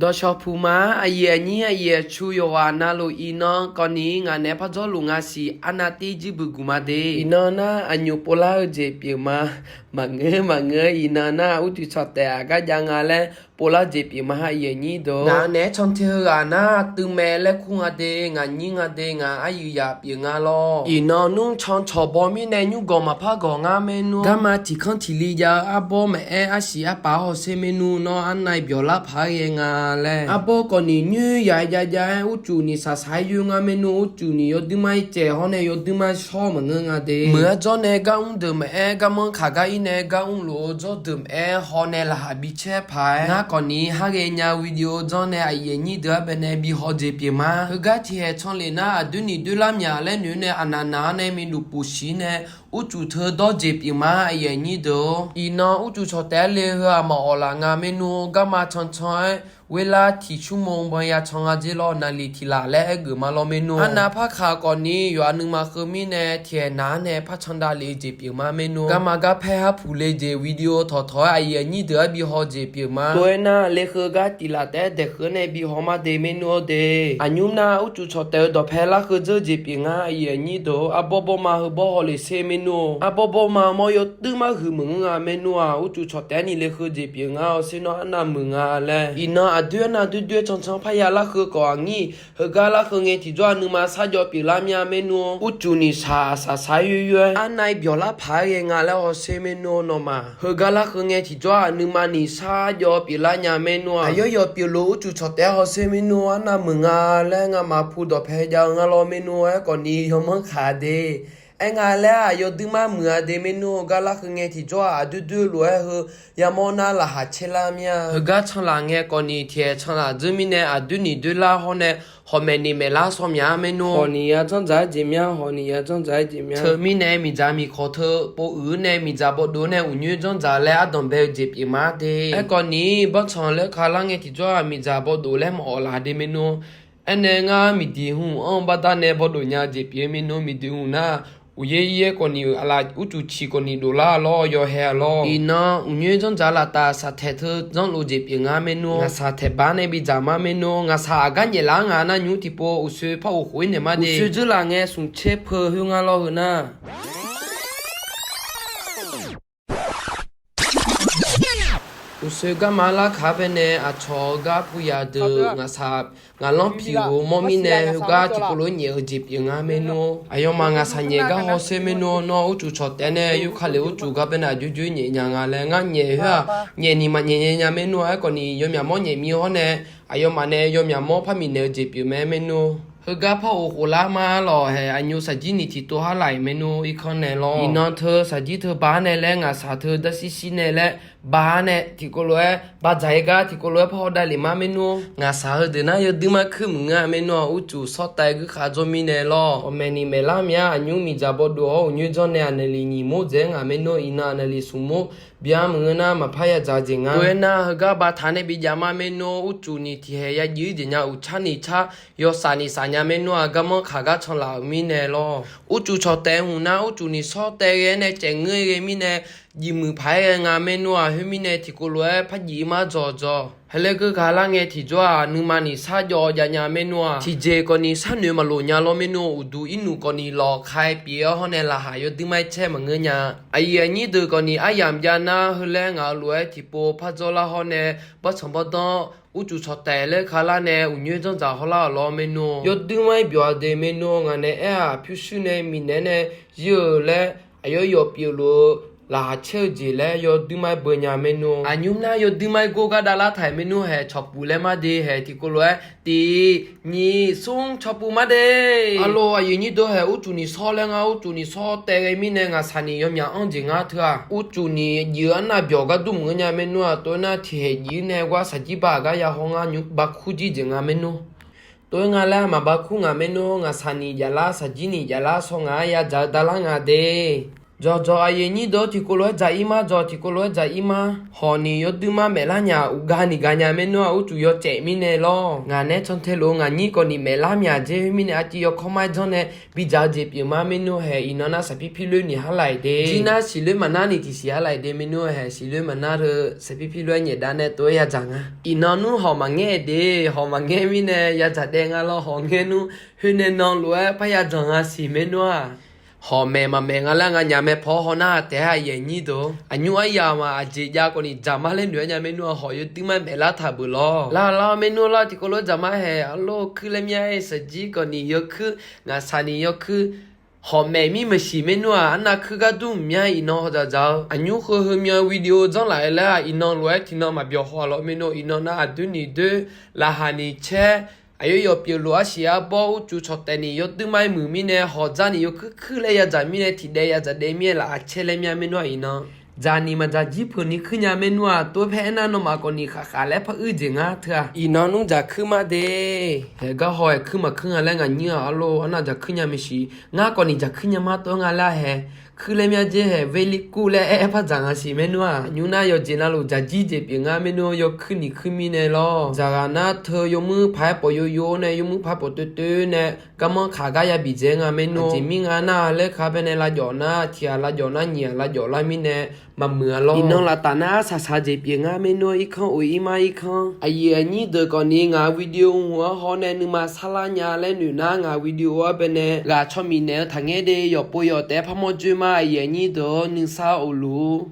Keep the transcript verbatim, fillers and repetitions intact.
Dawqshawq puq ma, aqyuif aqnyir aqyuif aqtsu yawqghaq navluf, iqnan kawvni ngaq naeq-aer par dzawrluf nga siq arnav tir jir buq guq ma de. Iqnan nar aqnyoq povlar-eu jeq pyeuf ma. Maqngeur maqngeur, iqnan nar urcuf cawq taef aqgar jav nga laer povlar jeq pyeuf ma, aqyuif aqnyir deuq. Ngaq naeq-aer can te heughaq nar teumae laer kur nga de, ngaq nyir nga de, ngaq aryuif yaf pyeuf nga lawr. Iqnan nmr can cawq baw mirnae nymrgawq maqpar gawq ngar maernmr. Garma tiq kanr tiq li jav-eu arbawr maqaer, arsiq arpaf hawsher maernmr. Nawr arnav byawq lar paq-aer ghae nga laer, arbawr kawvni nyoer yaf-aer jav jav-aer, urcuf ni saqsaq-aer yoer ngar maernmr. Urcuf ni yawduir mar-ir caev hawr nae yawduir mar shawr maqngeur nga de. Meuq-ar jawr nae gar mr deuq maqaer, garmanr kaq gar ir nae gar mrluf-eu jawr deuq maqaer, haw nae laqhaq bi caer paq-aer, ngar kawvni har ghaenya video janr nae aqyuif aqnyir deuq-anr bae nae bi haw jeq pyeuf ma. Heugar tiqhaeq canlef nar aqdoer ni doerlar myaq laer noeq nae aqnaq naq-anr nae miluf puf shiq nae, urcuf teu dawr jeq pyeuf ma, aqyuif aqnyir deuq-or. Iqnan urcuf cawq taef-aer le heu-aq maqawq laf nga maernmr. Garma cancan-aer ghoerlar tiq smr mawr-eu banq ya can nga jer lawr, naqliq tiq laf laer aer geuf ma lawr maernmr. Arnav par kaq kawvni yawqha nuima heu mirnae tiqhaeq naq-anr nae par can davlef-eu jeq pyeuf ma maernmr. Garma gar paer har puq le jeq video tawqtawq-aer aqyuif aqnyir deuq-anr bi haw jeq pyeuf ma. Tov-aer nar le heu gar tiq laf taef-aer daeq heu-anr nae bi haw ma de maernmr-awr de. Aqnymr nar urcuf cawq taef-eu dawqpae lar heu dzeur jeq pyeuf ngar, aqyuif aqnyir deuq-or. Arbawr bawrma heubawr haw lef sher maernmr-or. Arbawr bawrma mawr yawduir mar huiq meuq ngar nga maernmr-aq, urcuf cawq taef-aer ni le heu jeq pyeuf ngar, hawsher nawr arnav meuq nga laer. Iqnan aqdoer arnav doerdoer-aer cancan parya lar heu khawf aqnyir, heugar lar heu ngae tiqjawr-aq nuima sar jawv pyeuflar mya maernmr-or. Urcuf ni saq saqsaq-aer yoer yoer-aer arnav byawq lar paq-aer ghae nga laer hawsher maernmr-or nawmaf. Heugar lar heu ngae tiqjawr-aq nuima ni sar jawv pyeuflar nya maernmr-aq, aqyawf yawf pyeufluf urcuf cawq taef-aer hawsher maernmr-or, arnav meuq nga laer ngamaf pu dawqpae jav-eu ngar lawr maernmr. Aerkhawf ni yawmanr kaq de. Aer nga laer-aq yawduir mar muiq-a de maernmr. Heugar lar heu ngae tiqjawr-aq aqdoer doer lof-aer heu yamawr nar laqkhaq caer lar mir-a. Heugar canlaf ngae khawf ni tiqhaeq canlaf dzeur mirnae aqdoer ni doer lar hawr nae hawq maeqni maeqlar sawr mya maernmr. Hawq ni ya janrdzaq-aer jeq mya, hawq ni ya janrdzaq-aer jeq mya. Teumirnae miqdzaq miqkawq teu pov uiq-eu nae miqdzaq bawdof nae uqnyoer janrdzaq laer ardanq bae-eu jeq pyeuf ma de. Aerkhawf ni banrtsanq laer ka lar ngae tiqjawr-aq miqdzaq bawdof laer maqawq laf de maernmr. Aernae ngar miqdiq hmq-anr bardar nae bawdof nya jeq pyeuf maernmr. Miqdiq hmq nar uqyaer ir-aer khawf ni-euq aqlaf urcuf ciq khawf ni doflar-a lawr, yawhae-a lawr. Iqnan uqnyoer janrdzaq laftav saqtaeq teu janrlof jeq pyeuf ngar maernmr. Ngaqsaq taeq bar nae bidzaq ma maernmr. Ngaqsaq aqgar nyaef laf-anr ngaq nar nymr tiqpov uqsoe par of khof-ir naeq ma de. Uqsoe dzeurlaf ngae smq tser peu khoer ngar lawr heu nar Uqsoe garma larkaq-anr baenae aqcawq-eu gar puya deuq ngaqsaq ngaqlanr piq-eu mawr mirnae heugar tiqkawv lof-aer nyaef-eu jeq pyeuf nga maernmr. Aqyawfmaf ngaqsaq nyaef gar hawsher maernmr. Nawr urcuf cawq taef nae yawkale urcuf gar baenae aqjox jox nyaef nya nga laer ngar nyaef khoer-aq, nyaef ni maqnyaef nya nya maernmr. Aerkhawf ni yawmyaq mawr nyaef mir hawr nae aqyawfmaf nae yawmyaq mawr par miqnaeq-eu jeq pyeuf mae maernmr. Heugar par of khof lar ma lawq haeq aqnyoq saqjir ni tiqtov har laf-iq maernmr irkanr nae lawr. Iqnan teu saqjir teu bar nae laer ngaqsaq teu darshir shir nae laer bar nae tiqkawv lof-aer bardzaq-ir gar tiqkawv lof-aer par hawdav lef ma maernmr. Ngaqsaq heudeuq nar yawduir mar kuir maqngeur-a maernmr-aq, urcuf sawr taev guirkhaq dzawr mirnae lawr. Hawq maeqni maeqlar mya aqnymr miqdzaq bawdof-awr uqnyoer janr nae aqnaeq lef nyiq mawr dzaeq-aer ngaq maernmr. Iqnan aqnaeq lef smq mawr byan maqngeur nar maqpar yadzaq jeq nga. Tov-aer nar heugar bar taq nae bijav ma maernmr. Urcuf ni tiqhaeq ya jir jeq nya uqcar ni car yawsaf ni saf nya maernmr-aq, garmanr kaq gar canlaf-euq mirnae lawr. Urcuf cawq taef hmq nar urcuf ni sawr taev ghae nae caef ngeur ghae mirnae jif muiq paq-aer ghae nga maernmr-aq, khoermirnae tiqkawv lof-aer par jif-ir mar dzawq dzawq. Heuler geur gaq lar ngae tiqjawr-aq nuima ni sar jawv jav nya maernmr-aq, tiqjeq kawv ni sar noeq maqlof nya lawr maernmr. Uqduq irnuf kawv ni lawq ka-aer pyeuf-awr hawr nae laqkhaq yawduir mar-aer caer maqngeur nya. Aqyuif aqnyir deuq kawv ni aryamq jav nar heulaer ngaq-euq lof-aer tiqpov par dzawr lar hawr nae bartsanq bardanr urcuf cawq taef laer ka lar nae uqnyoer janrdzaq hawlar-euq lawr maernmr. Yawduir mar-aer byawq-a de maernmr. Ngaq nae aer-aq pyurshuir nae miqnaeq nae zir-euq laer aqyawf yawf pyeufluf-eu laqkhaq caer-eu jeq laer yawduir mar-aer beu nya maernmr. Aqnymr nar yawduir mar-aer gor gar davlar taq-euq maernmr. Haeq cawqpuf laer mar de. Haeq tiqkawv lof-aer tiq nyiq smr cawqpuf mar de. Aqloq aqyuif nyir deuq haeq urcuf ni sawr laer ngar urcuf ni sawr taev ghae mirnae ngaqsaq ni yawmyaq anr jeq ngar teu-aq, urcuf ni jif-eu arnav byawq gar dur maqngeur nya maernmr-aq. Tov-aer nar tiqhaeq jif-ir nae gar saqjir bar-aq gar ya haw ngar nymr bar kur jir jeq nga maernmr. Tov-aer nga laer maqbar kur ngaq maernmr. Ngaqsaq ni jaflar saqjir ni jaflar saw ngaq-anr yadzaq-eu davlar nga de. Dzawqdzawq aqyuif aqnyir deuq-awr, tiqkawv lof-aer dzaq-ir ma, dzawq tiqkawv lof-aer dzaq-ir ma. Hawq ni yawduir mar maef lar nya, uqga ni ga nya maernmr-aq, urcuf yawcaef mirnae lawr. Ngaq nae cantae lof-eu ngaq nyir kawv ni maef lar mya dzer khoermirnae, arciv yawkawr mar-aer janr nae bidzaq-eu jeq pyeuf ma maernmr hae. Iqnan nar saqpir pir loer ni harlaeq de. Jir nar siqloer maqnar ni tiqsiq harlaeq de maernmr hae. Siqloer maqnar teu saqpir pir loer-aer nyaef dav nae tov-aer yadzaq nga. Iqnan nmr hawq maqngaer de, hawq maqngaer mirnae yadzaq daev nga lawr. Hawq ngaer nmr khoer nae nan lof-aer par yadzaq nga siq maernmr-aq. Hawq maeq maqmaeq nga laer nga nya mae paw haw nar taef-aer aqyuif aqnyir deuq-awr. Aqnymr aryamq-aq aqjeq jav kawv ni dzaqmar laer noeq-aer nya maernmr-aq, hawq yawduir mar maef lar taq beuq lawr. Lar lar maernmr lar tiqkawv lof-aer dzaqmar hae, arlawr kuir laer mya-aer shaqjir kawv ni yawkuir, ngaqsaq ni yawkuir. Hawq maeq mir maqsiq maernmr-aq, arnav kuir gar dur mqmya iqnan hawdzaq dzaq-eu. Aqnymr heu heumyan video janrlaf-eu laer-aq, iqnan lof-aer tiqnan maqbyawq haw lawr maernmr. Iqnan nar aqdoer ni doer, laqkhaq ni caer, aqyawf yawf pyeuf lof-aer siq arbawr urcuf cawqtaef ni yawduir mar-aer muiq mirnae, hawq dzar ni yawkuir kuir laer yadzaq mirnae, tiqdaev yadzaq daev mir-aer laf aqcaer laer mya maernmr-aq iqnan. Dzaq ni maqdzaq jir peuq ni kuir nya maernmr-aq, tov paer aernar nawmaf kawv ni khaqkhaq laer par uir jeq ngar teu-aq. Iqnan nmr dzaq kuir mar de. Haeq gar haw-aer kuir maqkuir nga laer ngaq nyir-aq, arlawr arnav dzaq kuir nya maqsiq. Ngar kawv ni dzaq kuir nya mar tov nga laer hae. Kuir laer mya dzer hae very good laer aer aer par dzaq nga siq maernmr-aq. Aqnymr nar yawqjeq navluf dzaq jir jeq pyeuf ngar maernmr, yawkuir ni kuir mirnae lawr. Dzaq ghaq nar teu yawmuir paq-aer pawf yov yov nae, yawmuir paq-aer pawf toev toev nae, garmanr kaq gar ya bif dzaeq nga maernmr. Aqjeq mir nga nar laer kaq bae nae lavjawf nar, tiq ghaq lavjawf nar nyiq ghaq lavjawf lar mirnae maqmuiq-a lawr. Iqnan laftaf nar arsaq saq jeq pyeuf ngar maernmr, irkanr of ir mar irkanr. Aqyuif aqnyir deuq kawv ni ngaq-euq video hmq-anr haw nae nuima sarlar nya laer noeq nar, ngaq-euq video-anr bae nae ghaq caw miqnaeq-eu taqngaer de. Yawqpov yawq taef-aer parmawr dzoer mar, aqyuif aqnyir deuq-awr nuisar of luf-ur.